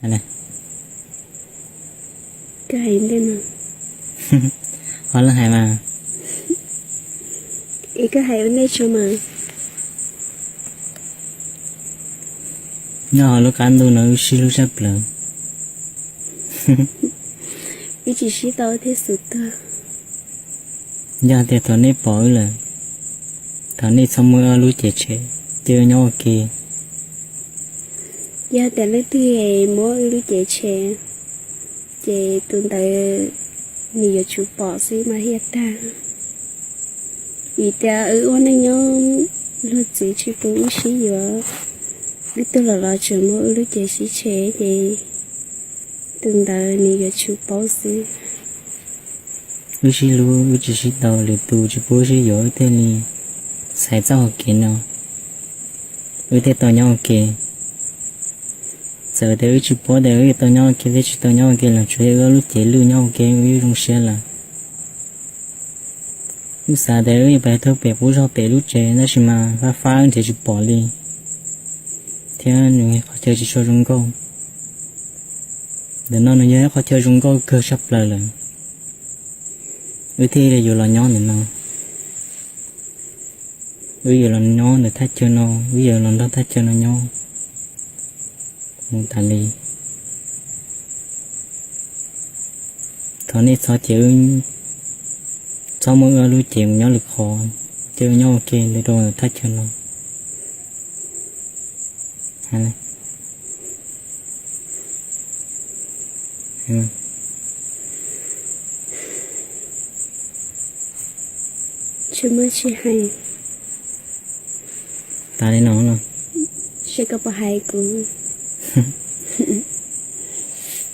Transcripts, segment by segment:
Koj hais ntej no. Ho leej hais mas. Es koj hais ua ntej tso mas. Nyob hauv lub qab ntuj no wb sib hlub sab plaws. Wb tsis sib tau thiaj xum tuag. Yog tias thaum nej pom wb lawm, thaum nej txhob muab wb ob lub cev tshem, cia wb nyob ua ke. Yog tias leej twg muab wb lub cev tshem, ces tus ntawd nws yuav tsum pom xwb mas thiaj tag. Vim tias wb ua neej nyob luag txwv tsis pub wb sib yuav, wb tuag los los tseem muab wb lub cev sib tshem ces tus ntawd nws yuav tsum paub xwb. Wb sib hlub wb tsis sib tau, lwm tus tsis pub wb sib yuav wb thiaj li xaiv txoj hau kev no, wb thiaj tau nyob ua ke. Txawm tias wb tsis paub tias wb yuav tau nyob ua ke thiab tsis tau nyob ua ke los tsuas yog wb ob lub cev lwj nyob ua ke wb zoo siab lawm. Wb xav tias wb yuav pais thauj pem qub zog pem lub tsev tab sis mas fab fab wb nrhiav tsis pom li, thiab nws qhov chaw tsis tshua zoo nkauj. Ntawm no nws yog ib qhov chaw zoo nkauj kawg tshaj plaws lawm, wb thiaj li yuav los nyob ntawm no. Wb yuav los nyob ntawm thaj chaw no, wb yuav los nrog thaj chaw no nyob mus tas li. Thov nej txhob ces, txhob muab wb ob lub cev mus nyob lwm qhov, cia wb nyob ua ke ntawm rau thaj chaw no. Tsis muaj tsis hais. Tas li no los? Seb koj puas hais kuv.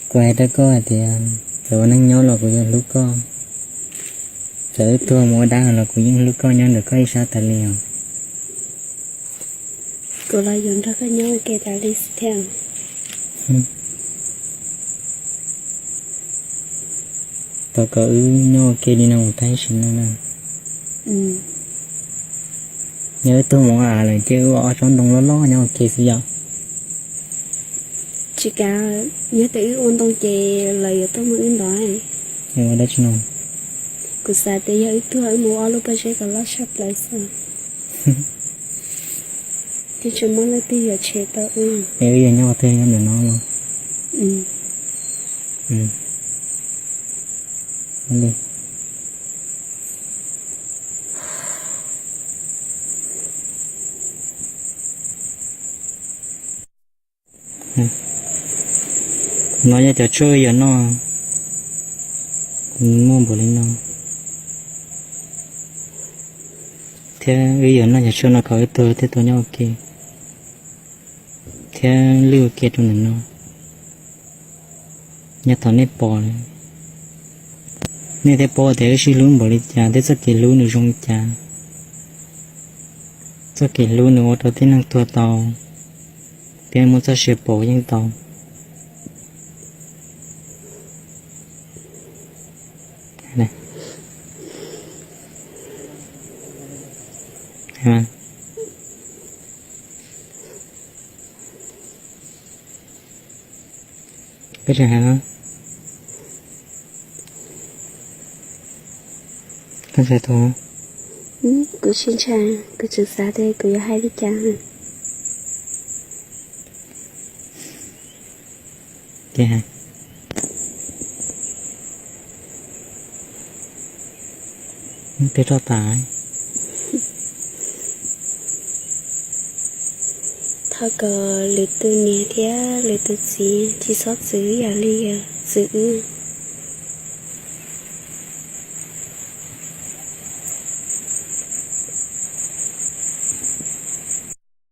Kuv hais rau koj hais tias txawm ua neej nyob los kuv yeej hlub koj, txawm wb tuag mus ua dab los kuv yeej hlub koj nyob ntawm koj ib sab tas li os. Kuv los yuav nrog koj nyob ua ke tas li xwb thiab. Thov kom wb nyob ua ke li no mus tag ib sim neej na. Yog wb tuag mus ua av lawm ces wb ua ob tsob ntoo loj loj nyob ua ke xwb yom. Tsis kav, yog tias wb ua ntoo ces lawv yuav tuaj muab wb ntov. Ua dab tsi no? Kuv xav tias yog wb tuag wb mus ua ob lub pob zeb kom loj tshaj plaws xwb, thiaj tsis muaj leej twg yuav tshem tau wb. Es wb yuav nyob ua twg, nyob ntawm no los? No yog cov tshuaj wb yuav noj, muaj npaum li no, thiab wb yuav noj cov tshuaj no kom wb tuag thiaj tau nyob ua ke, thiab lwj ua ke rau ntawm no. Nyob thaum nej pom, nej thiaj paub tias wb sib hlub npaum li cas thiab txoj kev hlub nws zoo li cas. Txoj kev hlub nws ua rau tib neeg tuag tau, thiab muaj txoj sia pauv yeej tau. Koj tseem hais los? Koj ntshai tuag? Kuv tsis ntshai, kuv tseem xav tias kuv yuav hais li cas. Ces hais, twb roj tas. Thov kom lwm tus niam thiab lwm tus txiv tsis txhob txwv ib yam li txwv wb.